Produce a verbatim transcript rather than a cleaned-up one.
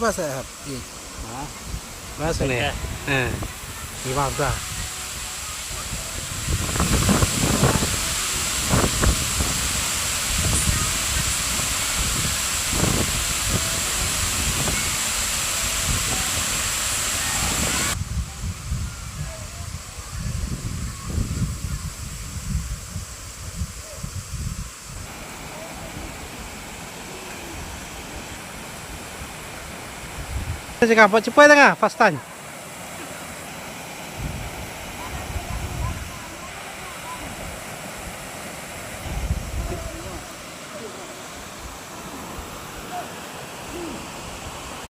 Bas, eh, hap. Eh. Ha? Bas ne? Eh. Di bas da. Jaka ba chipai tanga first time.